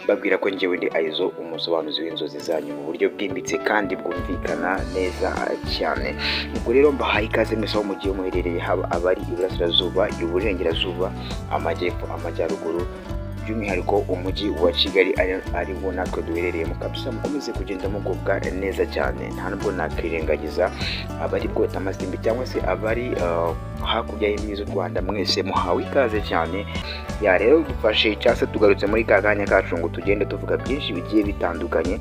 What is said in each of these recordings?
Mbabwira ko njyewe ndi Aizo, umusobanuzi w'inzozi zanyu mu buryo bwimbitse kandi bwumvikana neza cyane. Ubwo rero mbahaye ikaze mwese aho mugiye muherereye, haba abari iburasirazuba, iburengerazuba, amajyepfo, amajyaruguru, by'umwihariko umujyi wa Kigali ari wo natwe duherereyemo kabisa. Mukomeze kugenda mugubwa neza cyane. Nta nubwo nakwirengagiza abari bwota amasimbi cyangwa se abari hakurya y'imbibi z'u Rwanda, mwese muhawe ikaze cyane. Ya, rero dufashe cyangwa se tugarutse muri ka kanya kacu ngo tugende tuvuga byinshi bigiye bitandukanye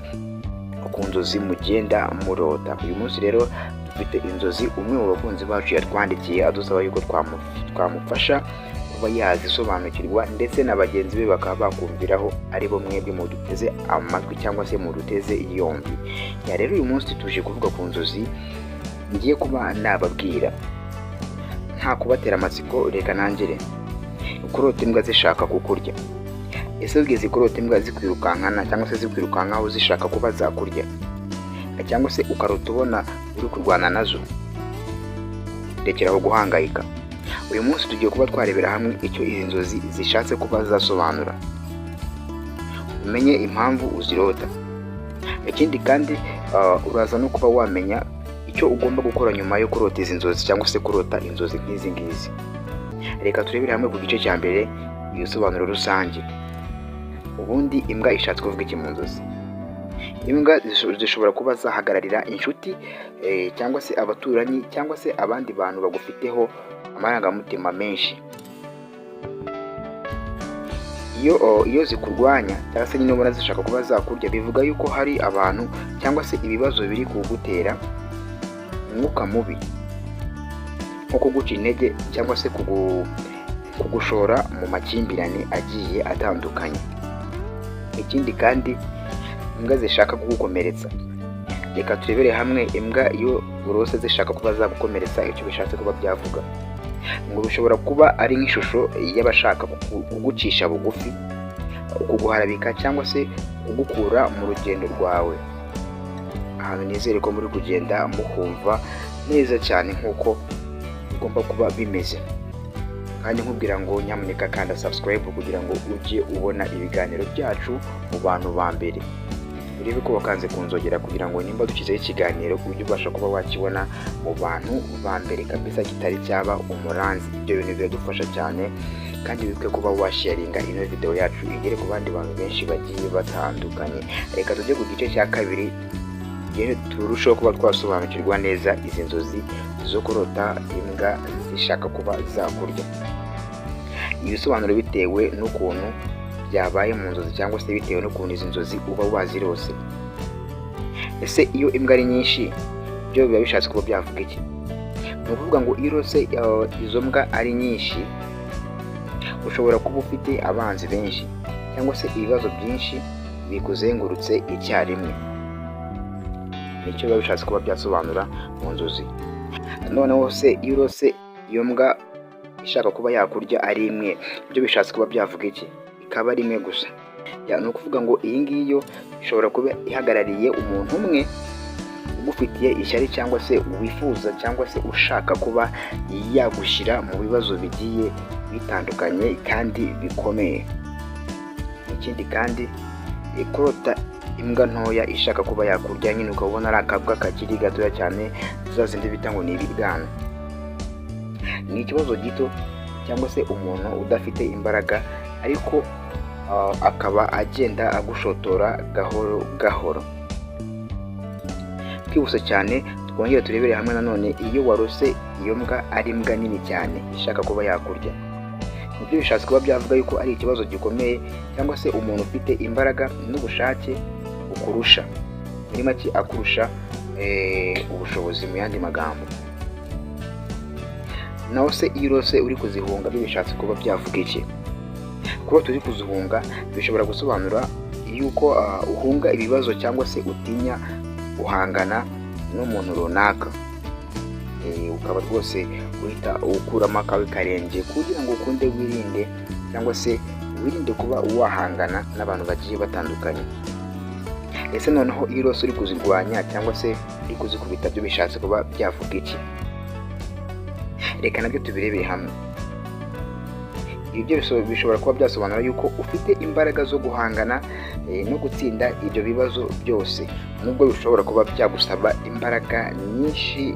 ku nzozi mugenda murota. Uyu munsi rero dufite inzozi umwe mu bakunzi bacu yatwandikiye adusaba yuko twamufasha kuba yazisobanukirwa, ndetse na bagenzi be bakaba bakumviraho, ari bo mwebwe muduteze amatwi cyangwa se muduteze yombi. Ya, rero uyu munsi tuje kuvuga ku nzozi ngiye kuba nababwira. Nta kubatera amatsiko, reka nangire. Kurota imbwa zishaka kukurya. Ese wigeze kurota imbwa zikwirukankana cyangwa se zikwirukankaho zishaka kuba zakurya, cyangwa se ukarota ubona uri kurwana nazo? Rekeraho guhangayika. Uyu munsi tugiye kuba twarebera hamwe icyo izi nzozi zishatse kuba zasobanura, umenye impamvu uzirota. Ikindi kandi uraza no kuba wamenya icyo ugomba gukora nyuma yo kurota izi nzozi cyangwa se kurota inzozi nk'izi ngizi. Reka turebere hamwe ku gice cya mbere, ibisobanuro rusange. Ubundi imbwa ishatse kuvuga iki mu nzozi? Imbwa zishobora kuba zahagararira inshuti cyangwa se abaturanyi cyangwa se abandi bantu bagufiteho amarangamutima menshi. Iyo zikurwanya cyangwa se nyine ubona zishaka kuba zakurya, bivuga yuko hari abantu cyangwa se ibibazo biri kugutera umwuka mubi, nko kuguca intege cyangwa se kugushora mu makimbirane agiye atandukanye. Ikindi kandi, imbwa zishaka kugukomeretsa. Reka turebere hamwe imbwa iyo urose zishaka kuba zagukomeretsa icyo bishatse kuba byavuga. Ngo bishobora kuba ari nk'ishusho y'abashaka kugucisha bugufi, kuguharabika cyangwa se kugukura mu rugendo rwawe. Ahantu nizere ko muri kugenda mukumva neza cyane nk'uko bigomba kuba bimeze. Kandi nkubwira ngo nyamuneka kanda subscribe kugira ngo ujye ubona ibiganiro byacu mu bantu ba mbere. Urebe ko wakanze ku nzogera kugira ngo nimba dushyizeho ikiganiro ujye ubasha kuba wakibona mu bantu ba mbere kabisa, kitari cyaba umuranzi. Ibyo bintu biradufasha cyane. Kandi wibuke kuba washaringa ino video yacu igere ku bandi bantu benshi bagiye batandukanye. Reka tujye ku gice cya kabiri, tugende turusheho kuba twasobanukirwa neza izi nzozi zo kurota imbwa zishaka kuba zakurya. Ibisobanuro bitewe n'ukuntu byabaye mu nzozi cyangwa se bitewe n'ukuntu izi nzozi uba wazirose. Ese iyo imbwa ari nyinshi byo biba bishatse kuba byavuga iki? Ni ukuvuga ngo iyo urose izo mbwa ari nyinshi, ushobora kuba ufite abanzi benshi cyangwa se ibibazo byinshi bikuzengurutse icyarimwe. Nicyo biba bishatse kuba byasobanura mu nzozi. Noneho se iyo urose iyo mbwa ishaka kuba yakurya ari imwe, ibyo bishatse kuba byavuga iki? Ikaba ari imwe gusa. Ni ukuvuga ngo iyi ngiyi yo ishobora kuba ihagarariye umuntu umwe ugufitiye ishyari cyangwa se wifuza cyangwa se ushaka kuba yagushyira mu bibazo bigiye bitandukanye kandi bikomeye. Ikindi kandi, kurota imbwa ntoya ishaka kuba yakurya nyine, ukabona ari akabwa kakiri gatoya cyane, za zindi bita ngo ni ibibwana, ni ikibazo gito cyangwa se umuntu udafite imbaraga, ariko akaba agenda agushotora gahoro gahoro. Twihuse cyane, twongere turebere hamwe nanone iyo warose iyo mbwa ari imbwa nini cyane ishaka kuba yakurya. Nibyo bishatse kuba byavuga yuko ari ikibazo gikomeye cyangwa se umuntu ufite imbaraga n'ubushake ukurusha, muri make akurusha ubushobozi mu yandi magambo. Naho se iyo urose uri kuzihunga, byo bishatse kuba byavuga iki? Kurota uri kuzihunga bishobora gusobanura yuko uhunga ibibazo cyangwa se utinya guhangana n'umuntu runaka, ukaba rwose uhita ukuramo akawe karenge kugira ngo ukunde wirinde cyangwa se wirinde kuba wahangana n'abantu bagiye batandukanye. Ese noneho iyo urose uri kuzirwanya cyangwa se uri kuzikubita, byo bishatse kuba byavuga iki? Reka nabyo tubirebere hamwe. Ibyo bishobora kuba byasobanura yuko ufite imbaraga zo guhangana no gutsinda ibyo bibazo byose, nubwo bishobora kuba byagusaba imbaraga nyinshi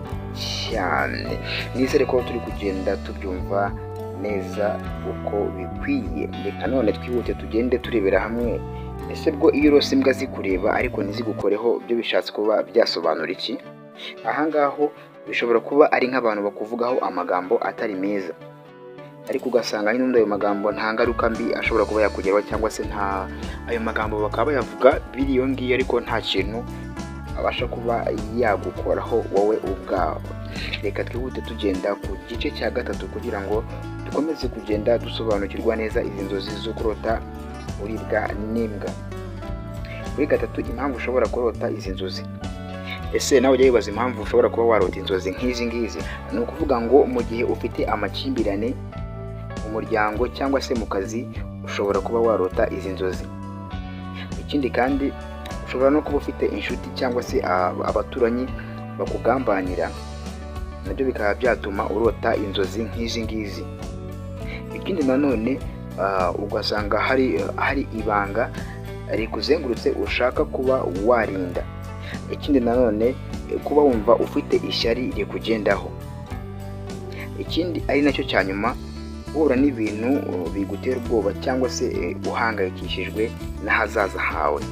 cyane. Nizere ko turi kugenda tubyumva neza uko bikwiye. Reka none twihute tugende turebera hamwe: ese bwo iyo urose imbwa zikureba ariko ntizigukoreho, byo bishatse kuba byasobanura iki? Ahangaho bishobora kuba ari nk'abantu bakuvugaho amagambo atari meza, ariko ugasanga n'ubundi ayo magambo nta ngaruka mbi ashobora kuba yakugeraho, cyangwa se nta ayo magambo bakaba bayavuga biri iyo ngiyo, ariko nta kintu abasha kuba yagukoraho wowe ubwawe. Reka twihute tugenda ku gice cya gatatu kugira ngo dukomeze kugenda dusobanukirwa neza izi nzozi zo kurota uribwa n'imbwa. Kuri gatatu, impamvu ushobora kurota izi nzozi. Ese nawe ujya wibaza impamvu ushobora kuba warota inzozi nk'izi ngizi? Ni ukuvuga ngo mu gihe ufite amakimbirane mu muryango cyangwa se mu kazi, ushobora kuba warota izi nzozi. Ikindi kandi, ushobora no kuba ufite inshuti cyangwa se abaturanyi bakugambanira, nabyo bikaba byatuma urota inzozi nk'izi ngizi. Ikindi nanone, ugasanga hari ibanga rikuzengurutse ushaka kuba warinda. Ikindi nanone, kuba wumva ufite ishyari rikugendaho. Ikindi ari nacyo cya nyuma, uhura n'ibintu bigutera ubwoba cyangwa se uhangayikishijwe n'ahazaza hawe.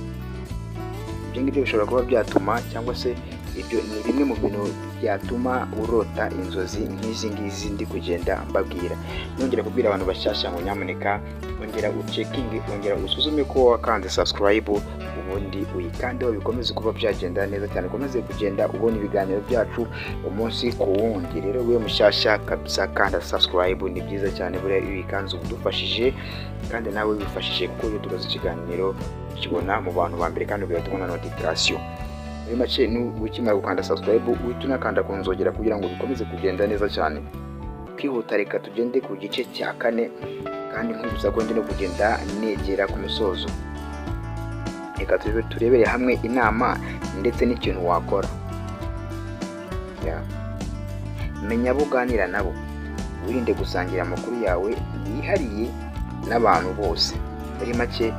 Ibyo ngibyo bishobora kuba byatuma, cyangwa se ibyo ni bimwe mu bintu byatuma urota inzozi nk'izi ngizi ndi kugenda mbabwira. Nongera kubwira abantu bashyashya ngo nyamuneka ongera ucheckinge, ongera usuzume ko wakanze subscribe, ubundi uyikandeho, bikomeze kuba byagenda neza cyane, ukomeze kugenda ubona ibiganiro byacu umunsi ku wundi. Rero we mushyashya kabisa, kanda subscribe, ni byiza cyane. Buriya iyo uyikanze uba udufashije kandi nawe wifashije, kuko iyo dukoze ikiganiro ukibona mu bantu ba mbere kandi ugahita ubona notification. Muri make, ukimara gukanda subscribe uhita unakanda ku nzogera kugira ngo bikomeze kugenda neza cyane. Kwihuta, reka tugende ku gice cya kane, kandi nkwibutsa ko ndi no kugenda negera ku musozo. Reka turebere hamwe inama ndetse n'ikintu wakora. Menya abo uganira nabo, wirinde gusangira amakuru yawe yihariye n'abantu bose. Muri make,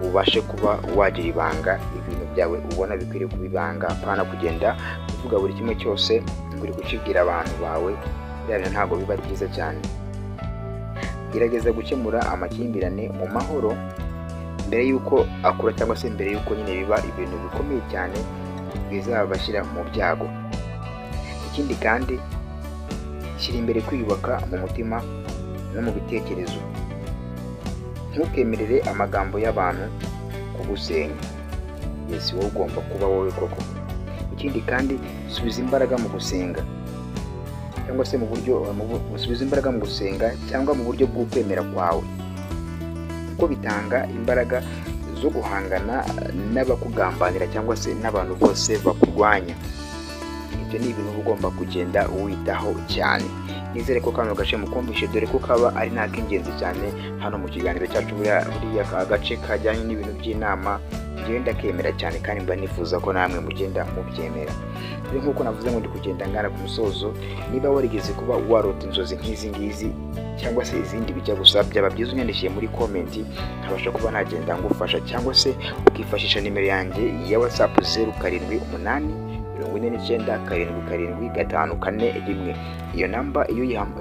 ubashe kuba wagira ibanga, ibintu byawe ubona bikwiriye kuba ibanga, apana kugenda uvuga buri kimwe cyose ngo uri kukibwira abantu bawe. Biriya bintu ntabwo biba ari byiza cyane. Gerageza gukemura amakimbirane mu mahoro mbere y'uko akura, cyangwa se mbere y'uko nyine biba ibintu bikomeye cyane bizabashyira mu byago. Ikindi kandi, shyira imbere kwiyubaka mu mutima no mu bitekerezo. Ntukemerere amagambo y'abantu kugusenya. Yes, wowe ugomba kuba wowe koko. Ikindi kandi, subiza imbaraga mu gusenga, cyangwa se mu buryo usubiza imbaraga mu gusenga cyangwa mu buryo bw'ukwemera kwawe, kuko bitanga imbaraga zo guhangana n'abakugambanira cyangwa se n'abantu bose bakurwanya. Ibyo ni ibintu uba ugomba kugenda witaho cyane. Nizere ko kano gace mukumvishe, dore ko kaba ari n'ak'ingenzi cyane hano mu kiganiro cyacu. Buriya aka gace kajyanye n'ibintu by'inama ngenda kemera cyane, kandi mba nifuza ko namwe mugenda mubyemera. Rero nk'uko navuze ngo ndi kugenda ngana ku musozo, niba warigeze kuba warota inzozi nk'izi ngizi cyangwa se izindi bijya gusa, byaba byiza unyandikiye muri comment, nkabasha kuba nagenda ngufasha, cyangwa se ukifashisha nimero yanjye ya WhatsApp, 0784977541. Iyo namba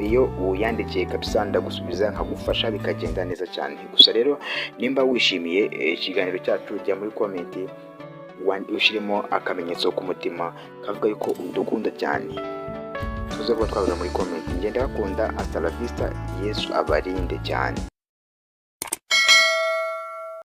iyo uyandikiye kabisa ndagusubiza nkagufasha, bikagenda neza cyane. Gusa rero nimba wishimiye ikiganiro cyacu, jya muri comment ushyiremo akamenyetso k'umutima kavuga yuko udukunda cyane, tuze kuba twavuga muri comment. Ngenda bakunda, hasta la vista, Yesu abarinde cyane.